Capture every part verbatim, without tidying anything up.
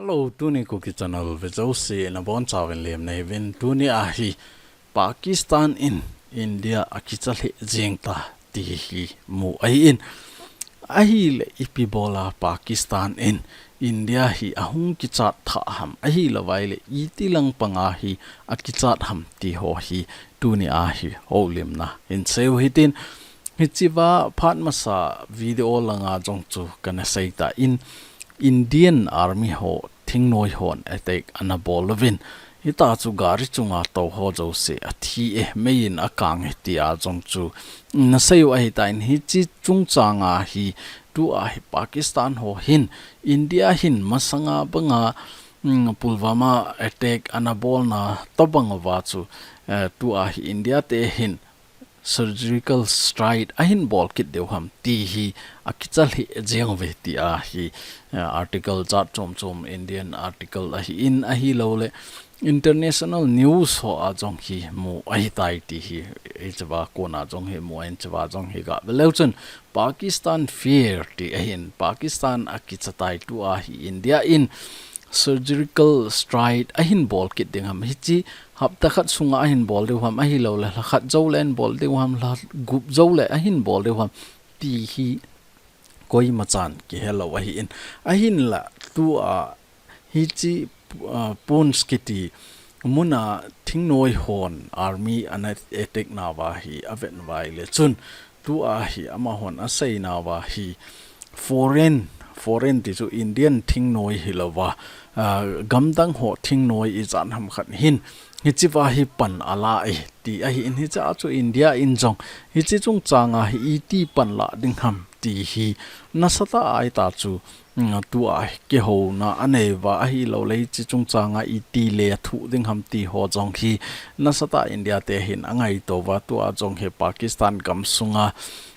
Hello, tuni Kuki Channel ve jouse nabonchauvin lemna hiuvin. Tuni ahi Pakistan in India akicha lheh jeng ta ti hi mu ahin. Ahile ipi bola Pakistan in India hi ahung kichat tha ham, ahilouvaile iti lang panga hi akichat ham ti ho hi tuni ahi houlimna hin seiu hitin. Hichea phat masa video langa jong chu kana sei tan, Indian Army ho thingnoi hon attack ana bol uvin, hita chu gari chunga tou ho jouse athi e, meiyin akang e tia jong chu na seiu ahitan, hiche chungchanga hi tua hi Pakistan ho hin India hin masanga banga, mm, Pulwama attack ana bolna tobang uva chu, eh, tua hi India te hin surgical strike ahin bol kit diu ham ti hi akicha lheh jeng uve tia hi, eh, article jat chom chom Indian article ahin, ahilouleh international news hoa jong hi mu ahitai ti hi, hichea kona jong hi mu ahin, chea jong hi gave leu chun Pakistan fear ti ahin, Pakistan akicha tai tua hi India in surgical strike ahin bol kit ding ham, hiche hapta khat sunga ahin bol diu ham, ahilouleh lha khat joule ahin bol diu ham, lha gup joule ahin bol diu ham ti hi koimachan kihelou ahin. Ahinla tua hiche, ah, Poonch kiti muna thingnoi hon army ana attack nauva hi avet uvaile chun tua hi amahon asei nauva hi foreign, foreign ti chu Indian thingnoi hilouva, ah, gamdang ho thingnoi ijat ham khat hin hichea hi pan ala e ti ahin, hichea chu India in jong hiche chungchanga hi iti pan la ding ham ti hi nasatah a hita chu, mm, tua hi kihouna aneiuva, ahilouleh hiche chungchanga iti lethuh ding ham ti ho jong hi nasatah India te hin angaito uva, tua jong hi Pakistan gamsunga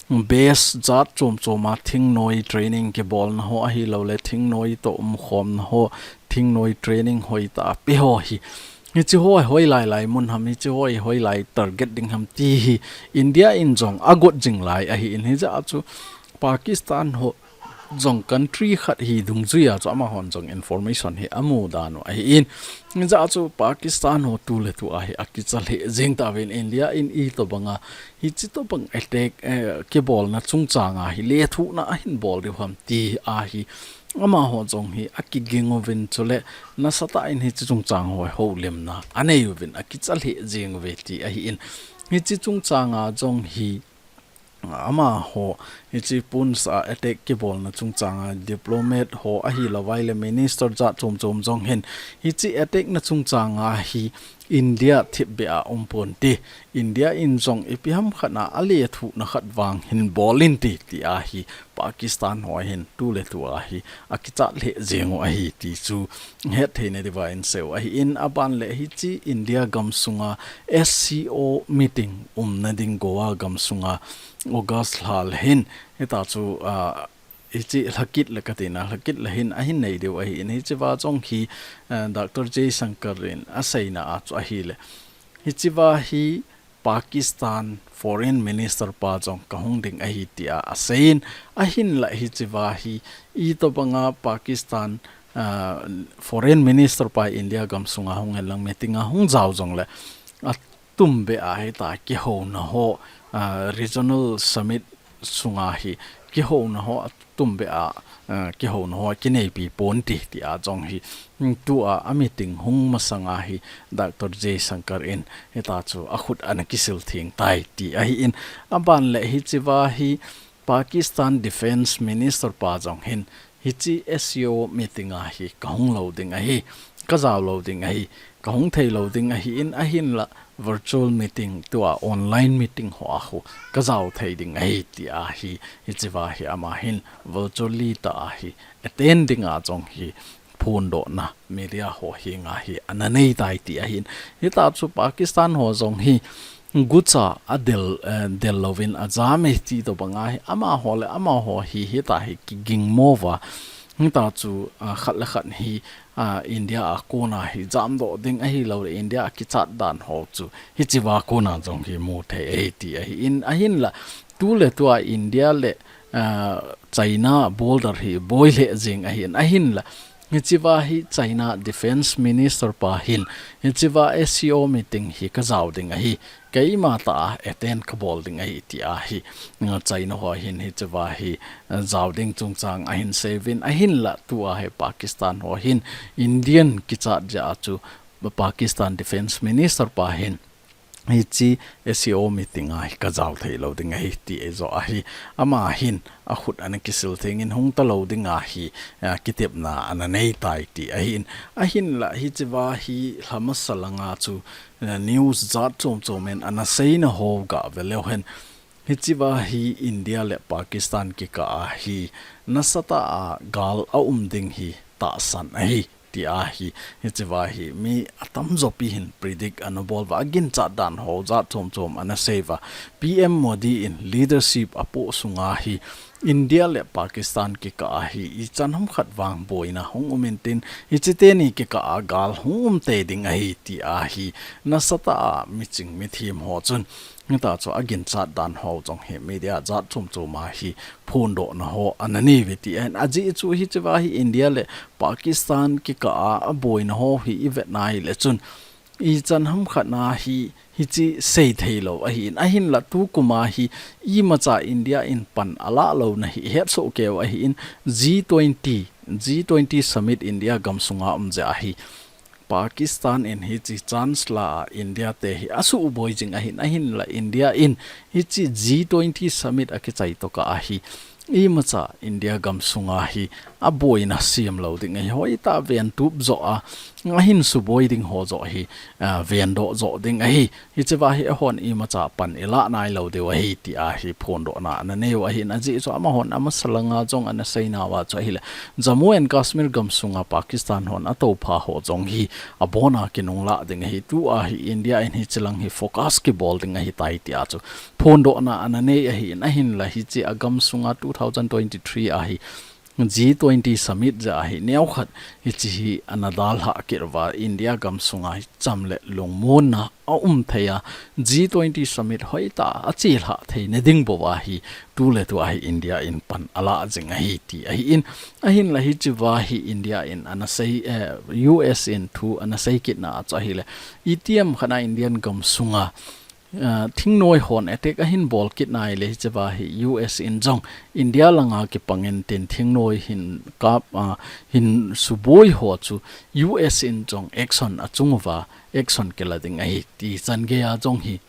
base jat chom choma thingnoi training kibolna ho, ahilouleh thingnoi toh umkhomna ho, thingnoi training hoitah a pe ho hi, hiche ho hi hoilai lai mun ham, hiche ho hi hoilai target ding ham ti hi India in jong agot jing lai ahin, hijeh a chu Pakistan ho jong country khat hi dungjuia chu amahon jong information hi amu dan u ahin, hijeh a chu Pakistan ho tuletua hi akicha lheh jeng tauvin, India in itobanga hiche tobang attack, eh, kibolna chungchanga hi lethuhna ahin bol diu ham ti ahi, amaho jong hi akiging uvin, chule nasatah in hiche chungchang ho hi houlimna anei uvin akicha lheh jeng uve ti ahin, hiche chungchanga jong hi amaho, hiche Poonch a attack kibolna chungchanga diplomat ho ahilouvaile minister jat chom chom jong hin hiche attack na chungchanga hi India thipbeh a um ponte, India in jong ipi ham khat a alethuhna khat vang hin bol inte tia hi Pakistan ho hin tuletua hi akichat lheh jeng u ahi ti chu hetthei na diuva hin seiu ahin, aban le hiche India gamsunga S C O meeting umna ding Goa gamsunga August lha le hin, hita chu, ah, hiche lhakit le katina, lhakit le hin ahin nei diu ahin, hichea jong hi, eh, Doctor Jaishankar in aseina a chu ahile, hichea hi Pakistan Foreign Minister pa jong kahung ding ahi tia aseiyin, ahinla hichea hi itobanga Pakistan, ah, Foreign Minister pa India gamsunga hung hen lang meeting a hung jao jongle, atumbeh a hita kihouna ho, ah, regional summit sunga hi kihouna ho atumbeh a, ah, kihouna ho kineipi ponte tia jong hi, mm, tua a meeting hung masanga hi Doctor Jaishankar in hita chu akhut ana kisil theng tai ti ahin, aban le hichea hi Pakistan Defence Minister pa jong hin hiche S C O meeting a hi kahung lou ding ahi, kajao lou ding ahi, kahung thei lou ding ahin, ahinla virtual meeting tua online meeting hoa khu kajao thei ding ahi tia hi, hichea hi ama hin virtually tah a hi attend dinga jong hi phondohna media ho henga hi ana nei tai ti ahin, hita chu Pakistan ho jong hi gucha adel, eh, del louvin ajam e ti tobanga hi amaho le amaho hi hita hi kiging mo uva, hita chu, ah, khat le khat hi, ah, India a kona hi jamdoh ding ahilouleh India a kichat dan ho chu hichea kona jong hi mu thei ahi ti ahin, ahinla tuletua India le, ah, China border hi boi lheh jeng ahin, ahinla Hichea hi China Defense Minister pa hin, hichea S C O meeting hi kajao ding ahi, keima tah a attend kabol ding ahi tia hi, mm, China ho hin hichea hi, eh, jao ding chungchang ahin seivin, ahinla tua hi Pakistan ho hin Indian kichat jeh a chu Pakistan Defense Minister pa hin, hiche S C O meeting a hi kajao thei lou ding ahi ti eijo ahi. Ama hin akhut ana kisil thengin hung talou ding ahi, eh, kitepna ana nei tai ti ahin. Ahinla hichea hi lhamasa langa chu, eh, news jat chom chom in ana seina ho gah ve leu hen. Hichea hi India le Pakistan kikah a hi nasatah a gal aum ding hi tahsan ahi tia hi, hichea hi mi atamjo pi hin predict ana bol uva, aginchat dan ho jat chom chom ana sei uva. P M Modi in leadership apoh sunga hi India le Pakistan kikah a hi ichan hamkhat vang boina hung um intin, hiche teni kikah a gal hung um tei ding ahi tia hi nasatah a miching mithem ho chun Hita chu aginchat dan ho jong hi media jat chom chom a hi phondohna ho ana nei uve ti ahin. Ajeh chu hichea hi India le Pakistan kikah a aboina ho hi ivet nai le chun ichan hamkhat na hi hiche sei thei lou ahin. Ahinla tukum a hi imacha India in pan alah louna hi hetsoh keu ahin, G twenty, G twenty summit India gamsunga um jeh a hi Pakistan in hiche chance la a India te hi asuboi jing ahin, ahinla India in hiche G twenty summit akichai tokah a hi imacha India gamsunga hi aboina sem lou ding ahi, hoitah ventup jo a, ahin suboi ding ho jo hi, ah, vendoh jo ding ahi. Hichea hi eihon imacha pan ilah nai lou diu ahi tia hi phondohna ana nei u ahin, ajeh chu amahon amasa langa jong ana seina uva chu ahile Jammu and Kashmir gamsunga Pakistan hon atoupha ho jong hi abona kinunglah ding ahi, tua hi India in hiche lang hi focus kibol ding ahitai tia chu phondohna ana nei ahin, ahinla hiche agamsunga two thousand twenty-three a hi G twenty summit jeh a hi neokhat hiche hi ana dalhah kit uva, India gamsunga hi cham le lungmonna aum thei a, G twenty summit hoitah a chelhah theina ding bou a hi tuletua hi India in pan alah jing ahi ti ahin, ahinla hichea hi India in ana sei, eh, U S in thu ana sei kitna a chu ahile, itiham khat a Indian gamsunga ah, thingnoi hon attack ahin bol kit nai le hichea hi U S in jong India langa kipang intin thingnoi hin kap, ah, hin suboi ho chu U S in jong action achung uva, action kila ding ahi ti chan gei a jong hi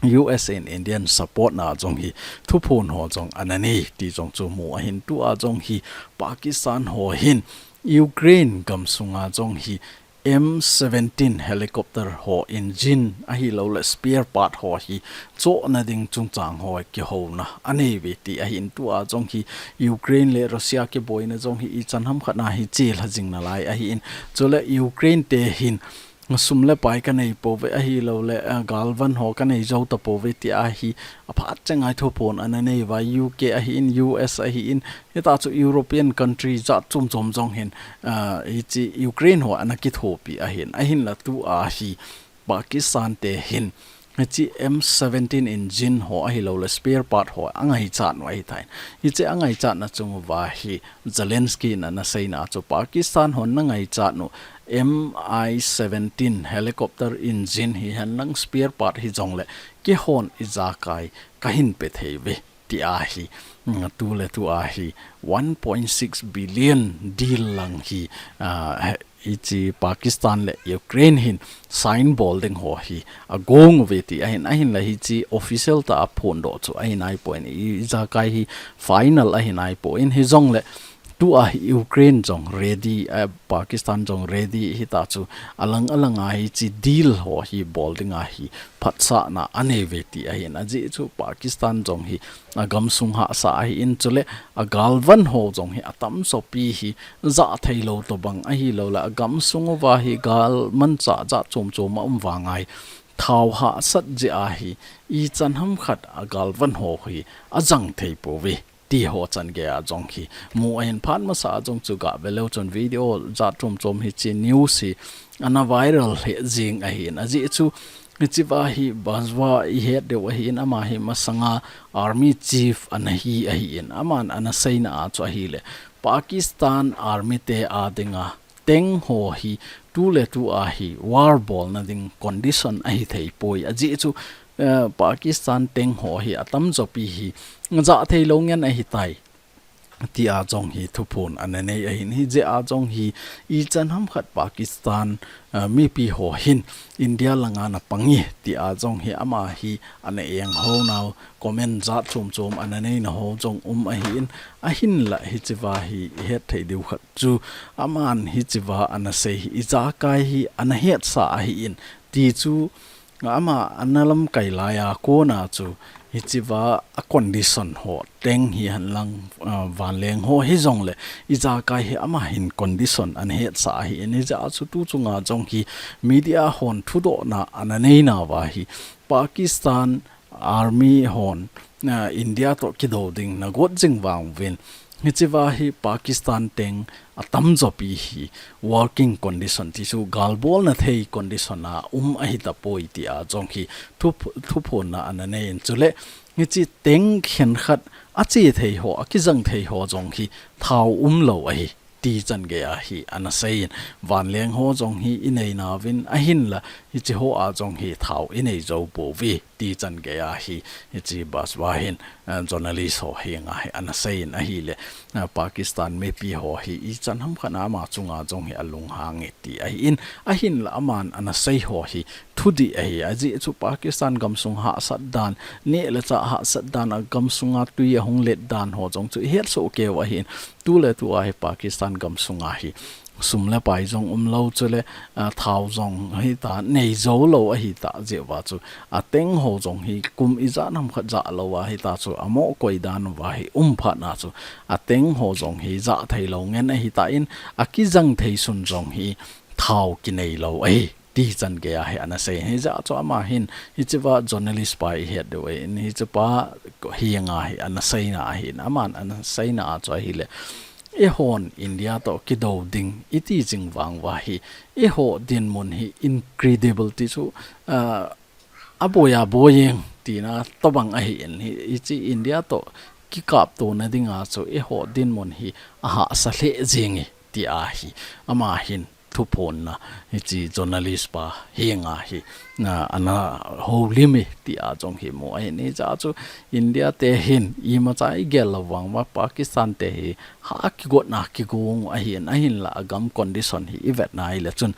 U S in Indian support na jong hi thuphon ho jong ana nei ti jong chu mu ahin, tua jong hi Pakistan ho hin Ukraine gamsunga jong hi M seventeen helicopter ho engine ahilouleh spare part ho hi chohna ding chungchang ho kihouna anei uve ti ahin, tua jong hi Ukraine le Russia kiboina jong hi ichan hamkhat na hi chelha jing nalai ahin, chule Ukraine te hin sum le pai kanei pouve ahilouleh, eh, galvan ho kanei jou tapouve ti ahi aphat chenga thuphon ana nei uva, U K ahin, U S ahin, hita chu European country jat chom chom jong hin, ah, hiche Ukraine ho ana kithopi ahin, ahinla tua hi Pakistan te hin hiche M seventeen engine ho ahilouleh spare part ho angaichat u ahitai. Hiche angaichatna chung uva hi Zelensky in ana seina chu Pakistan hon nangaichat u M I seventeen helicopter engine hihen lang spare part hijongle keihon ijakai kahin pe thei uve ti ahi, mm, tuletua hi one point six billion deal lang hi, ah, he, hiche Pakistan le Ukraine hin sign bol ding ho hi agong uve ti ahin, ahinla hiche official tah a phondoh chu ahi naipoi, i, ijakai hi final ahi naipoi, hijongle tua hi Ukraine jong ready, eh, Pakistan jong ready hita chu alang alang a hiche deal ho hi bol ding a hi phatsahna anei uve ti ahin, ajeh chu Pakistan jong hi agamsung hahsa ahin, chule agalvan ho jong hi atamjo pi hi jah theilou tobang ahilouleh agamsung uva hi gal manchah jat chom chom aum vang a hi thao hahsat jeh a hi ichan hamkhat agalvan ho hi ajang thei pouve ti ho chan gei a jong hi mu ahin, phat masa a jong chu gah ve leu chun video jat chom chom hiche news hi ana viral lheh jing ahin, ajeh chu hichea hi Bajwa ihet diu ahin, ama hi masanga army chief ana hi ahin, aman ana seina a chu ahile Pakistan Army te a dinga tank ho hi tu le tu a hi war bolna ding condition ahi thei poi. Ajeh chu, eh, Pakistan tank ho hi atamjo pi hi ja thei lou ngen ahi tai, tia jong hi thuphon ana nei ahin, hijeh a jong hi ichan ham khat Pakistan, eh, mipi ho hin India langa na pang e, tia jong hi ama hi ana eng ho nau, comment jat chom chom ana neina ho jong um ahin, ahinla hichea hi ihet thei diu khat chu, aman hichea ana sei hi ijakai hi ana hetsa ahin, ti chu ama ana lamkai laiya kona chu hichea a condition ho, tank hihen lang, ah, vanleng ho hijongle ijakai hi ama hin condition ana hetsa ahin, hijeh a chu tu chunga jong hi media hon thudohna ana neinauva hi Pakistan Army hon, ah, India toh kido ding na got jing vang uvin, hichea hi Pakistan tank atamjo pi hi working condition, ti chu gal bolna thei condition a um ahi tapoi, tia jong hi thup-, thuphonna ana neiyin, chule hiche tank khenkhat ache thei ho, akijang thei ho jong hi thao umlou ahi, ti chan geiya hi ana seiyin, vanleng ho jong hi inei nauvin, ahinla hiche hoa jong hi thao inei jou pouve, ti chan geiya hi hiche Bajwa hin, eh, journalist ho henga hi ana seiyin ahile, eh, Pakistan mipi ho hi ichan ham khat a ama chunga jong hi alunghang e ti ahin, ahinla aman ana sei ho hi thudih ahi. Ajeh chu Pakistan gamsung hahsat dan, neh le chah hahsat dan, agamsunga tui ahung let dan ho jong chu ihet soh keiyu ahin, tu le tu a hi Pakistan gamsunga hi sum le pai jong umlou, chule, ah, thao jong hita nei jou lou ahita jeh uva chu, a tank ho jong hi kum ijat ham khat ja lou ahita chu, amo koi dan uva hi um phat na chu, a tank ho jong hi ja thei lou ngen ahitan, akijang thei sun jong hi thao kinei lou ahi, ti chan geiya hi ana sei. Hijeh a chu ama hin hichea journalist pa ihet diu ahin, hichepa henga hi ana seina ahin, aman ana seina a chu ahile, eihon India toh kido ding iti jing vang uva hi, eiho dinmun hi incredible, ti chu, ah, aboi aboi jeng tina tobang ahin, hi, hiche India toh kikaptona dinga chu eiho dinmun hi ahahsa lheh jeng e, tia hi ama hin thuphonna hiche journalist pa henga hi, na, ana houlim e, tia jong hi mu ahin, hijeh a chu India te hin imacha igel lou vang uva Pakistan te hi ha kigotna kigong ahin, ahinla agam condition hi ivet na ahile chun,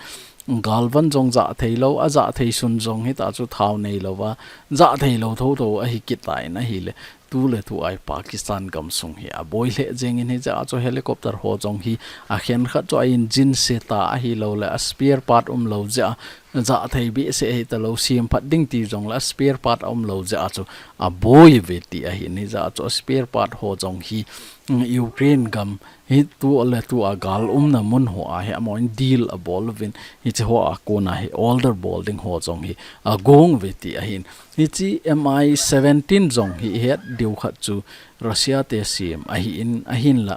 galvan jong ja thei lou, aja thei sun jong hita chu thao nei louva ja thei lou thotho ahi kit tan ahile, tu le tu a hi Pakistan gamsung hi aboi lheh jengin, hijeh a chu helicopter ho jong hi akhenkhat chu a engine seta ahilouleh a spare part umlou jeh a, ja thei behseh hita lou, sem phat ding ti jongle a spare part aumlou jeh a chu aboi uve ti ahin, hijeh a chu a spare part ho jong hi, mm, Ukraine gam hi tu le tu a gal umna mun hoa hi amahon deal abol uvin, hiche hoa kona hi order bol ding ho jong hi agong uve ti ahin. Hiche M I seventeen jong hi ihet diu khat chu Russia te sem ahin, ahinla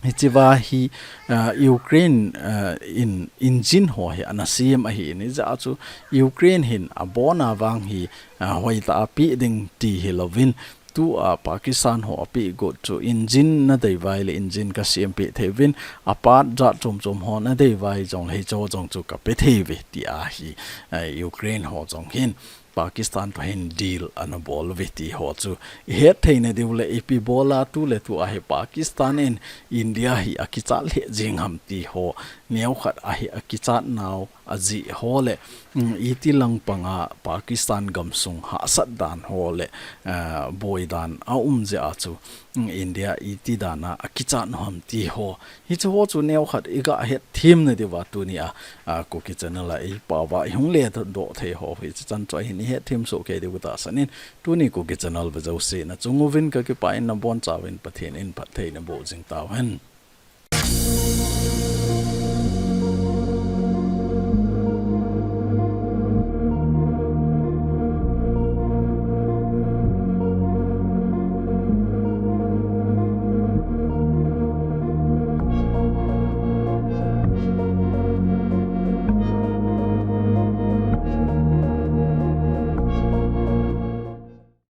hichea hi, ah, Ukraine, ah, in engine ho hi ana sem ahin, hijeh a chu Ukraine hin abona vang hi, ah, hoitah a peh ding ti hilouvin, tua Pakistan ho apeh got chu engine nadei uva ahile engine kasem peh thei uvin, a part jat chom chom ho nadei uva ahijong hicheho jong chu kape thei uve tia hi, eh, Ukraine ho jong hin Pakistan toh hin deal ana bol uve ti ho chu ihet theina diu le, ipi bola tu le tu a hi Pakistan in India hi akichat lheh jeng ham ti ho, neokhat a hi akichat nau ajeh ho le, mm, iti lang panga Pakistan gamsung hahsat dan ho le, eh, boi dan aum jeh a chu, mm, India iti dan a akichat u ham ti ho, hiche ho chu neokhat iga het them na diuva tunia, ah, Kuki Channel a ipa uva ihung ledoh thei ho hiche chan chu ahin, ihet them soh kei diu katahsan in, tuni Kuki Channel ve jouse nachung uvin kakipah in, nabonchauvin Pathen in phatthei naboh jing tauhen.